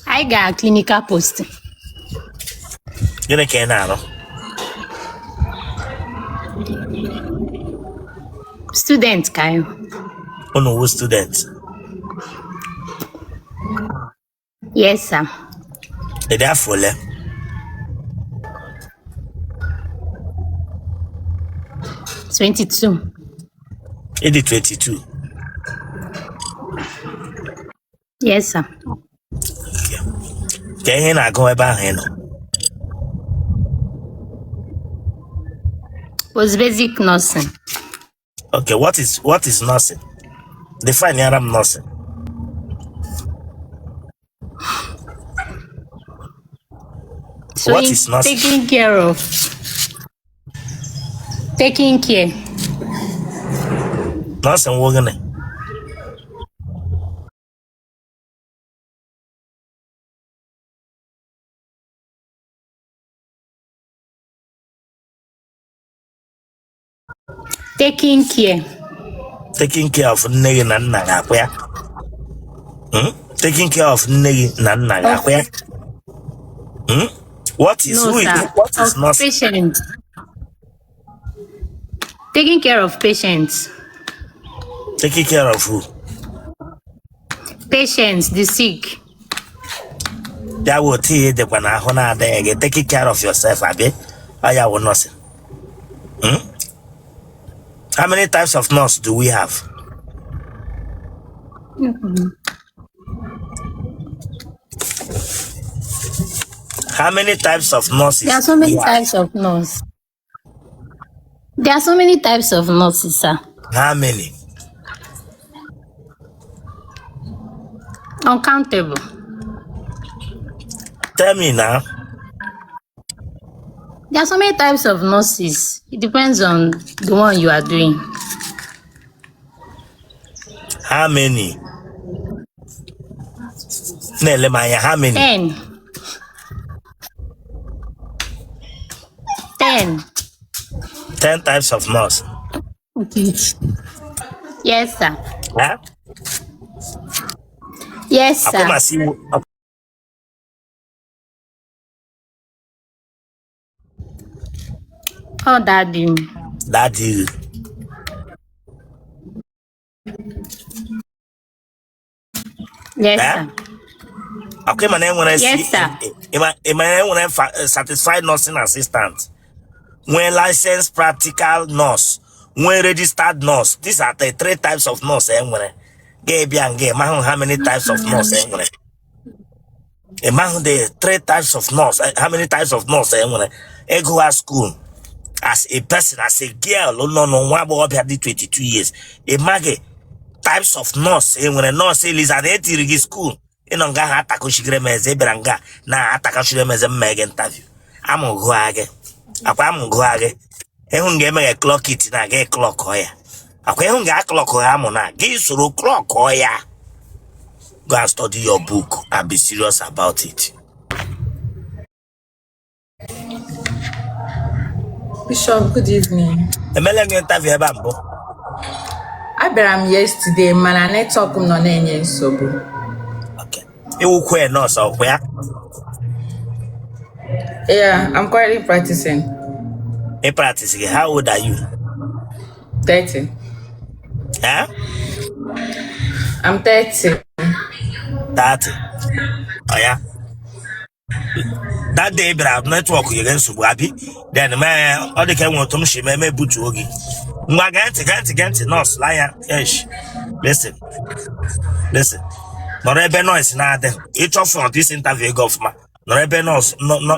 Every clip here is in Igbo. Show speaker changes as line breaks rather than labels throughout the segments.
Anyị gara clinical post.
Gịnị ka ị na-arụ?
Student ka anyị.
Unu wụ student?
Yes, sir.
Ị dị afọ ole?
22.
Ị dị 22?
Yes, sir.
Kee ihe ị na-agụ ebe ahụ ị nọ?
Post basic nursing.
Okay, what is nursing? Define yara m nursing.
So
What
in
is nursing?
Taking care of. Taking care.
Nursing wụ gịnị?
Taking care.
Taking care of nne gị na nna gị akwa ya? Taking care of nne gị na nna gị akwa ya? What is
No,
who is,
sir.
what is
Of
nursing?
patients. Taking care of patients.
Taking care of who?
Patients, the sick.
Ya wụ otu ihe dịkwa na ahụ na-adịghị gị, taking care of yourself, abi ọ ya wụ nursing? How many types of nurse do we have? How many types of nurses?
There are so
do
many
we have?
Types of nurse. There are so many types of nurses, sir.
How many?
Uncountable.
Tell me now.
There are so many types of nurses. It depends on the one you are doing.
How many? Na-ele m anya, how many?
10. 10.
10 types of nurse.
Okay. Yes, sir.
Huh?
Yes, sir.
Akwụmasị iwu.
Oh, daddy.
Daddy.
Yes,
Eh?
sir.
Akwa ịma na enwere
Yes, sir.
ịma na enwere certified nursing assistant, nwee licensed practical nurse, nwee registered nurse. These are the three types of nurse enwere. Ga-ebịa nga ịmahụ how many types of nurse enwere. Ịmahụ the three types of nurse, how many types of nurse enwere. Ịgụha school as a person, as a girl nọ nwa agbọghọbịa dị 22 years, ịmaghị types of nurse enwere. Nurse Eliza na etiri gị school, ịnọ nga ahụ atakọchigere m eze. Ị bịara nga na atakọchiri m eze, m mee gị interview, amụgụa gị akwa, amụgụa gị. Ịhụ nga emeghe clock it na gị clock ya akwa, ịhụ nga clock ha amụ na gị soro clock ya. Go and study your book and be serious about it.
Bishop, good evening.
Emele gị interview ebe a mbụ?
Abịara m yesterday, mana network m nọ na-enye nsogbu.
Okay. Ị wụkwa nọọsụ, ọkwa ya?
Yeah, I'm currently practicing.
Ị practice gị. How old are you?
30.
Eh?
I'm 30.
30. Ọ ya. That day ị bịara, network nyere nsogbu, abi? Then mee ọ dị ka enwere otu m si mee butuo gị. Ngwa, gee ntị, gee ntị, gee ntị. Nọọsụ lanya esh, listen, listen. Nọrọ ebe noise na-adịghị. Ịchọ for this interview ego ọfụma, nọrọ ebe nọọsụ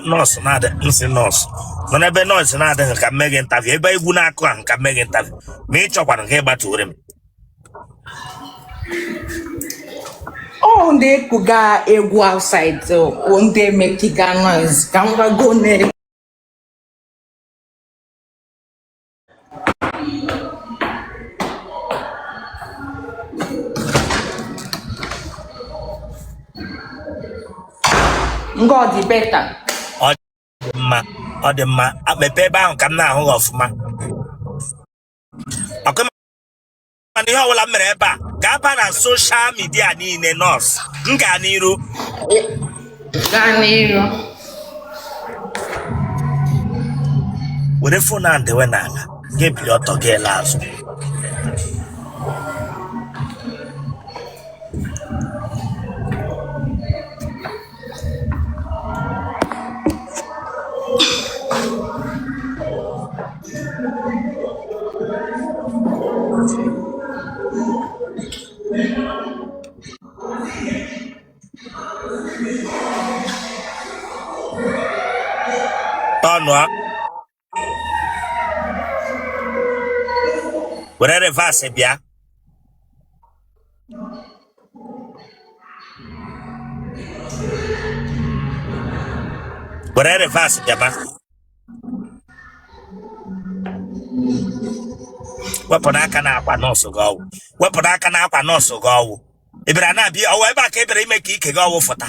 nọọsụ na-adị nsị nọọsụ. Nọrọ ebe noise na-adịghị ka m mee gị interview. Ebe egwu na-akụ ahụ ka m mee gị interview. Ma ị chọkwara ka ị gbatuore m.
Ọ ndị ekụga egwu outside, o ndị emekiga noise ka m gwago na nga ọ dị better.
Ọ dị mma. Ọ dị mma. Mepee ebe ahụ ka m na-ahụ gị ọfụma. Ọkụ mana ihe ọbụla m mere ebe a ga-aba na social media niile. Nọọsụ, m gaa n'iru?
Gaa n'iru.
Were phone ahụ dewe n'ala, gị bili ọtọ, gị ele azụ. Tọnụọ, were reverse bịa. Were reverse bịaba. Wepụ n'aka na akwa nọọsụ gị ọwụ. Wepụ n'aka na akwa nọọsụ gị ọwụ. Ị bịara na-abịa ọwụ ebe a ka ị bịara ime ka ike gị ọwụ fụta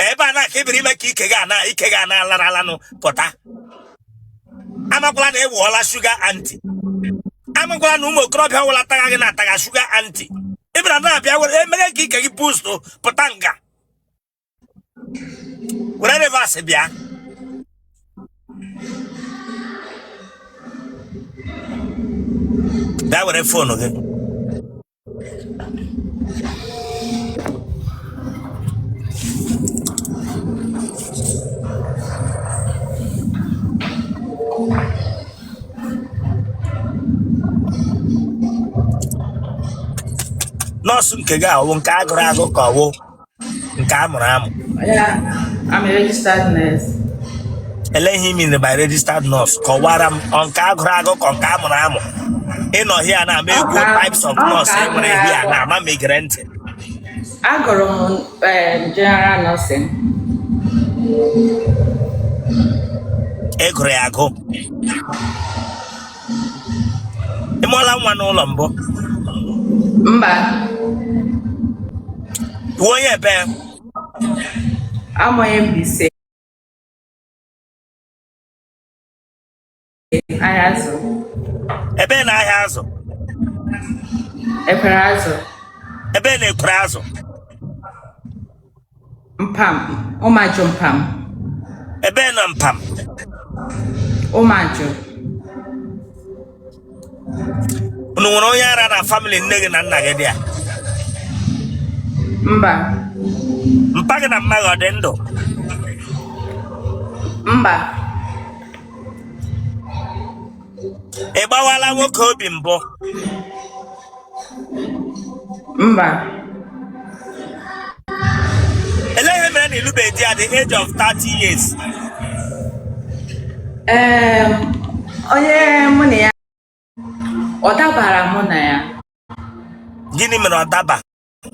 ebe a na ka ị bịara ime ka ike gị ana ike gị ana alaralanụ pụta. Amakwala na ị wụọla sugar aunty. Amakwala na ụmụ okorobịa ọwụla taga gị na-ataga sugar aunty. Ị bịara na-abịa were emeghe ka ike gị boost pụta nga. Were reverse bịa. Bịa were phone gị. Nọọsụ nke gị awụ nke agụrụ agụ ka ọwụ nke a mụrụ amụ?
Yeah, I'm a registered nurse.
Ele ihe i mean by registered nurse? Kọwara m, ọ nke agụrụ agụ ka nke a mụrụ amụ? Ịnọ here na ama
Ọ
egwu
ka
types of
ọ
nurse
ka
e nwere
agụrụ
here
agụ.
na ama m egere ntị.
Agụrụ m general nursing.
Ị gụrụ ya agụ? Ị mụọla nwa n'ụlọ mbụ?
Mba.
Ị wụ onye ebe?
Amụ onye Mbaise. Ahịa azụ.
Ebe na ahịa azụ?
Ekwere azụ.
Ebe na ekwere azụ?
Mpam, Ụmajụ Mpam.
Ebe na Mpam?
Ụmajụ.
Unu nwere onye ara na family nne gị na nna gị dị a?
Mba.
Mpa gị na mma gị ọ dị ndụ?
Mba.
Ị gbawala nwoke obi mbụ?
Mba.
Elee ihe mere na ịlụbeghị di at the age of 30 years?
Ee, onye mụ na ya, ọ dabara mụ na ya.
Gịnị mere ọ daba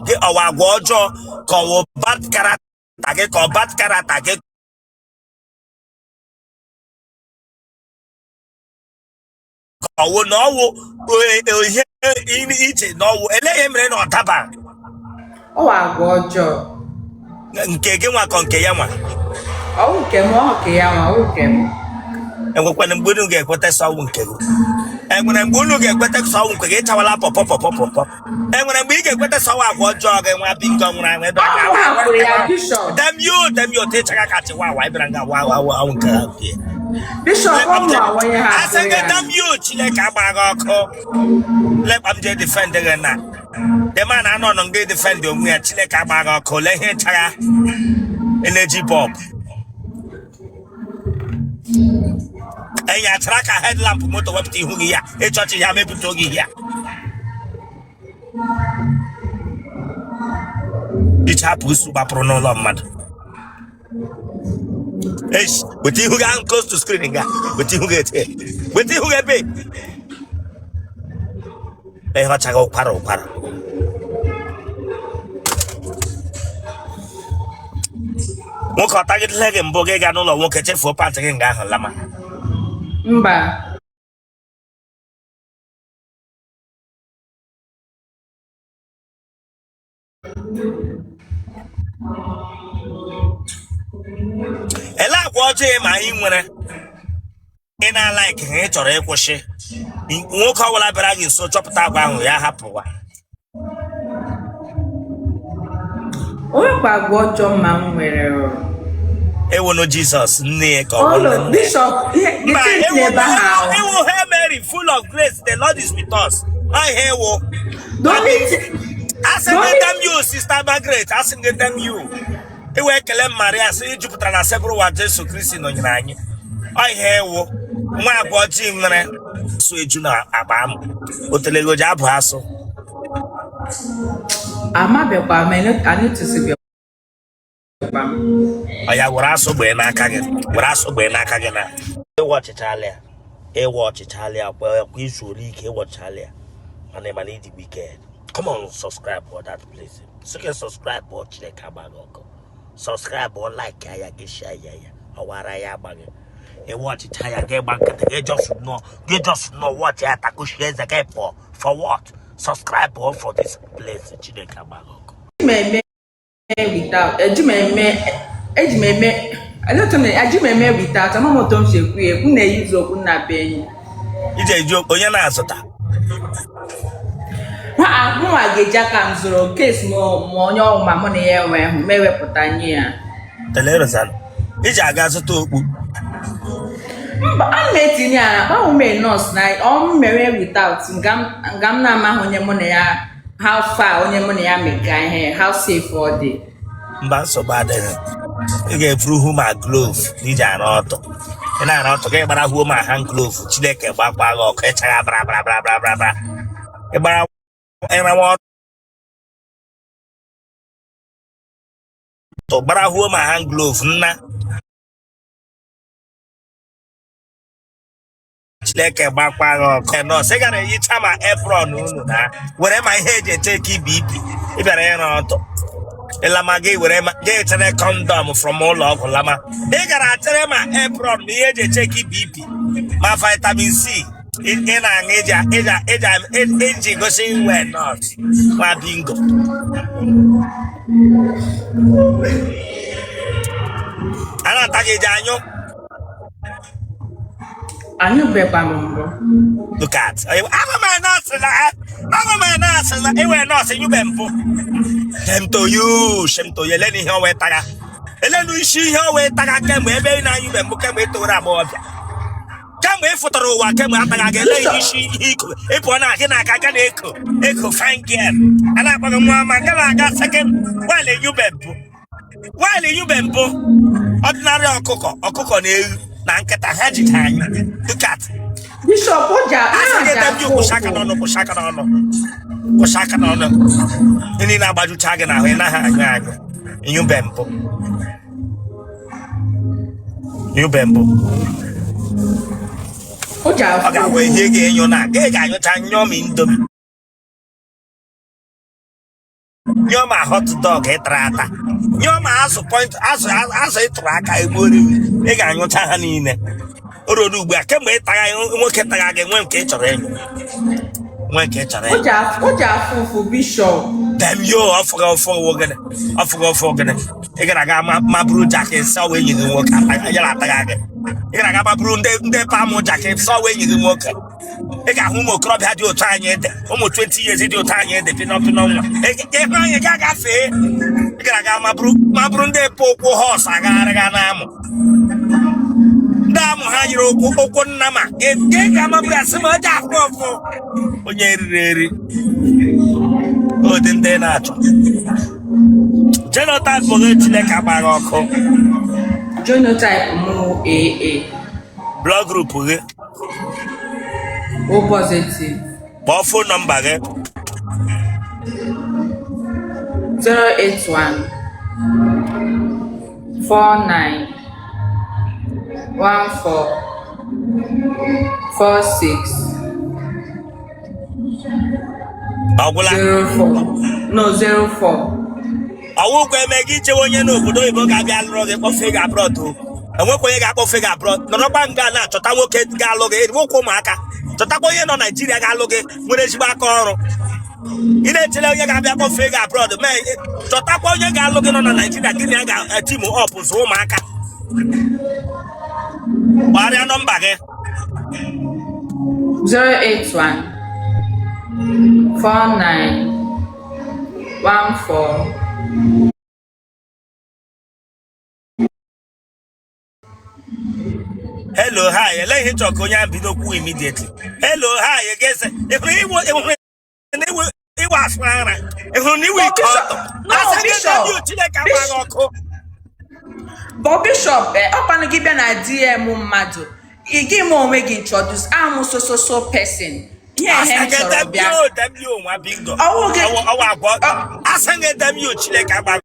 gị? Ọwa agwa ọjọọ ka ọwụ bad character gị, ka ọ bad character gị, ka ọwụ na ọwụ ihe iche na ọwụ? Elee ihe mere na ọ daba?
Ọ wa agwa ọjọọ.
Nke gị nwa ka nke ya nwa?
Ọwụ nke m, ọ nke ya nwa, ọwụ nke m.
Enwekwana mgbe unu ga-ekweta sọ ọwụ nke gị? Enwere mgbe unu ga-ekweta sọ ọwụ nke gị? Ịchawala pọpọ pọpọ pọpọ. Enwere mgbe ị ga-ekweta sọ ọwụ agwa ọjọọ gị nwa bingo nwụrụ anwụ ebe
Ọ hapụrụ ya, Bishop.
Damn you, damn you, techaga ka chịwa awa ịbịara nga wa wa wa nke ha nke.
Bishop, ọ mụ onye
Asị
hapụrụ
gị
ya.
Damn you, Chineke agba gị ọkụ. Lekpa m jee defend gị na. The man anọ nọ nga defend onwe ya, Chineke agba gị ọkụ. Lee ihe chagha energy bulb. Enyi achara ka headlamp moto wepụta ihu gị ya ịchọchị ya mepụta oge ya. Ichapụ usu gbapụrụ n'ụlọ mmadụ. Eish, weta ihu gị ahụ close to screen nga. Weta ihu gị ete. Weta ihu gị ebe. Ihe ọchaghị ụkwara ụkwara. Nwoke ọ tagidele gị mbụ, gị gaa n'ụlọ nwoke chefuo pant gị nga ahụ lama?
Mba.
Ele agwa ọjọọ ma ị nwere ị na-alike ha, ị chọrọ ịkwụsị? Nwoke ọbụla bịara gị nso chọpụta agwa ahụ, ya hapụwa.
O nwekwa agwa ọjọọ ma m nwere o.
Ewonu Jizọs nne ya ka ọ bụ
Olo,
nne nne ya.
Bishop, ihe
Mba,
the thing
ewu
n'ebe ahụ.
ewu Hail Mary, full of grace, the Lord is with us. Ọ ihe ewu.
The only thing,
Asị
the
gị
only
damn you, Sister Margaret, asị gị damn you. Iwe ekele m Maria, sị ị jupụtara na Osebụrụwa, Jesu Kristi nọnyere anyị. Ọ ihe ewu nwa agwa ọjọọ nwere asụ eju na akpa amụ otelego ji abụ asụ.
Amabekwa m, anụtụsịbekwa m.
Ọ ya were asụ gbee n'aka gị, were asụ gbee n'aka gị na ịwa ọchịchalị ya, ịwa ọchịchalị ya kwa kwa izu ole ike ịwa ọchịchalị ya. Mana ị mana ịdị wicked. Come on, subscribe for that place. Sị gị subscribe ọ, Chineke agba gị ọkụ. Subscribe ọ, like ya, gị share ya, ya ọwara ya agba gị. Ịwa ọchịcha ya, gị gba nkịtị, gị just nọ, gị just nọ watch ya, takushie eze gị pụọ. For what? Subscribe ọ for this place. Chineke agba gị ọkụ.
Eji m eme without, eji m eme, eji m eme, eji m eji m eme without, ama m otu m si ekwu ya, ekwu na-eyuzu okwu nna be enyi.
Ije eji onye na-azụta.
Ha mụnwa ga-eji aka m zụrụ case ma ma onye ọwụ ma mụ na ya enwe hụ ma ewepụta nye ya.
Telerozan iji aga zụta okpu.
Mba, ana m etinye ya na akpa m nọọsụ na ọ m mere without nga m nga m na-amaghị onye mụ na ya, how far onye mụ na ya mega ihe, how safe ọ dị.
Mba, nsogbu adịghị. Ị ga-eburu hu ma glove iji arụ ọtọ. Ị na-arụ ọtọ, gị gbara huo ma hand glove. Chineke gbakwa gị ọkụ, ịchagha bra bra bra bra bra bra. Ịgbara ịrawa ọtọ, gbara huo ma hand glove nna. Chineke gbakwa gị ọkụ. Nọọsụ, ị gara ehicha ma apron unu na were ma ihe eji eche ka ibi ibi. Ị bịara ịrụ ọtọ ịlama gị were ma gị chere condom from ụlọ ọgwụ lama. Ị gara chere ma apron ma ihe eji eche ka ibi ibi ma vitamin C ị na-aṅụ iji iji iji iji gosi iwe nọọsụ nwa bingo. A na-ata gị eji anyụ.
Anyụbekwa m mbụ.
Look at. Abụ m nọọsụ na abụ m nọọsụ na iwe nọọsụ nyube mbụ. Shame to you, shame to you. Elenu ihe o wee taga. Elenu isi ihe o wee taga kemgbe ebe ị na-anyụbe mbụ, kemgbe ị towere agbọghọbịa. Kemgbe ị fụtara ụwa, kemgbe ataga gị, ele isi ihe iko. Ị pụọ na gị na-aga aga na-eko eko fine girl. A na-akpọ gị nwa ama nga na-aga second while nyube mbụ. While nyube mbụ, ordinary ọkụkọ ọkụkọ na ewu na nkịta ha jicha anya. Look at.
Bishop, ụja
Asị gị
aja
ebe kwụsị aka n'ọnụ, kwụsị aka n'ọnụ, kwụsị aka n'ọnụ. Ndị na-agbajucha gị n'ahụ, ị naghị anyụ anyụ. Nyube mbụ, nyube mbụ.
Ụja
Ọ ga-awụ ihe ị ga-enyo na gị ga-anyụcha nyụọ ma Indomie, nyụọ ma hot dog ị tara ata, nyụọ ma azụ point azụ azụ ị tụrụ aka egbuoro, ị ga-anyụcha ha niile. O ruo ugbu a, kemgbe ị tagha nwoke tagha gị, nwee nke ị chọrọ ịnyụ, nwee nke ị chọrọ ịnyụ.
Ụja afụ ụfụ, Bishop.
Damn you. Ọfụghị ọfụ gịnị? Ọfụghị ọfụ gịnị? Ị gara aga ma bụrụ jakị sọwa enyi gị nwoke ya na-atagha gị. Ị gara aga ma bụrụ ndị pamụ jakị sọwa enyi gị nwoke. Ị ga-ahụ ụmụ okorobịa dị otu anyị dị, ụmụ 20 years dị otu anyị dị, pịnọ pịnọ nwa. Ịhụ anyị ga agafee. Ị gara aga ma bụrụ ndị pụ ụkwụ horse agagharịga n'amụ, ndị amụ ha yiri ụkwụ ụkwụ nna ma ị ga-amabụrụ asị ma ọ ji afụ ụfụ onye riri eri ụdị ndị na-achọ genotype gị. Chineke agbaghị ọkụ.
Genotype mụ AA.
Blood group gị?
O positive.
Kpọọ phone number gị.
081 49 14 46
Ọ gwụla?
04, no, 04.
Ọwụkwa eme gị chewe onye n'obodo oyibo ga-abịa lụrụ gị, kpọfe gị abroad o. Enwekwa onye ga-akpọfe gị abroad. Nọrọkwa nga na-achọta nwoke ga-alụ gị. Nwoke ụmụaka, chọtakwa onye nọ Naijiria ga-alụ gị, nwere ezigbo aka ọrụ. Ị na-echere onye ga-abịa kpọfee gị abroad mee, chọtakwa onye ga-alụ gị nọ na Naịjirịa, gị na ya ga-eteam up zụọ ụmụaka. Gbagharịa nọmba gị.
081 49 14.
Hello, hi. Ele ihe chọrọ ka onye ahụ bido kwuo immediately? Hello, hi. Ga-ese ịhụrụ iwe, ịhụrụ na iwe, iwe asụ ara, ịhụrụ na iwe ike ọtọ.
No,
Asị gị
Bishop.
na Chineke agbaghị ọkụ.
But Bishop, ọkwanụ gị bịa na DM mmadụ, ị gị ma onwe gị introduce am, so so so person, ihe
Asị
ihe m
gị
chọrọ
damn
bịa.
you, damn you, nwa bingo.
Ọwụ gị.
Ọwụ agwọ. Asị gị damn you, Chineke agbaghị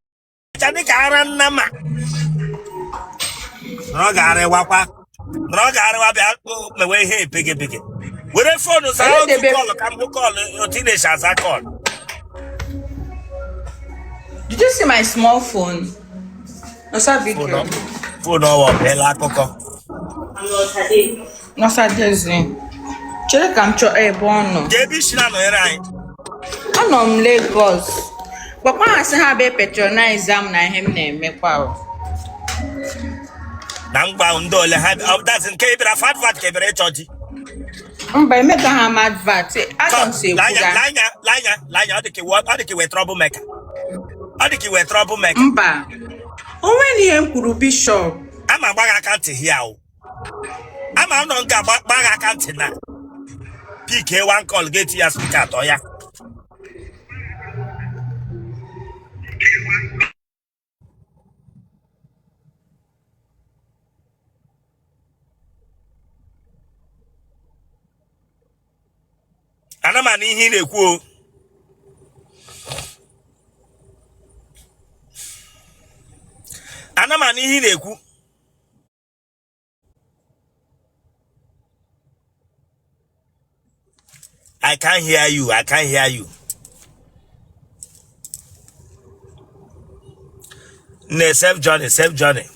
ọcha dịka ara nna ma na ọ ga-arịwakwa, na ọ ga-arịwa. Bịa mewe ihe epegepege, were phone zaa otu call ka m hụ call otu ị na-esi aza call.
Did you see my small phone? Nosa big girl.
Phone ọwa ọbịala akụkọ.
Nosa Dezi. Chere ka m chọọ ebe ọ nọ.
Jee ebe isi na-anọnyere anyị.
Anọ m Lagos. Gwakwa ha sị ha bịa patronize m na ihe m na-emekwa o.
Na ngwa, ndị ole ha that's nke ị bịara advert ka ị bịara ịchọ di?
Mba, emeka ha m advert. Adams
Lanya.
ekwuga.
Lanya, lanya, lanya. Ọ dị ka iwe, ọ dị ka iwe trouble maker, ọ dị ka iwe trouble maker.
Mba. O nweghị ihe m kwuru, Bishop.
Ama agba gị aka ntị hia o, ama m nọ nga gba gị aka ntị na pick one call, ga-eti ya speaker atọ ya. Ana m anụ ihe ị na-ekwu o. Ana m anụ ihe ị na-ekwu. I can't hear you. I can't hear you. Nne, safe journey, safe journey.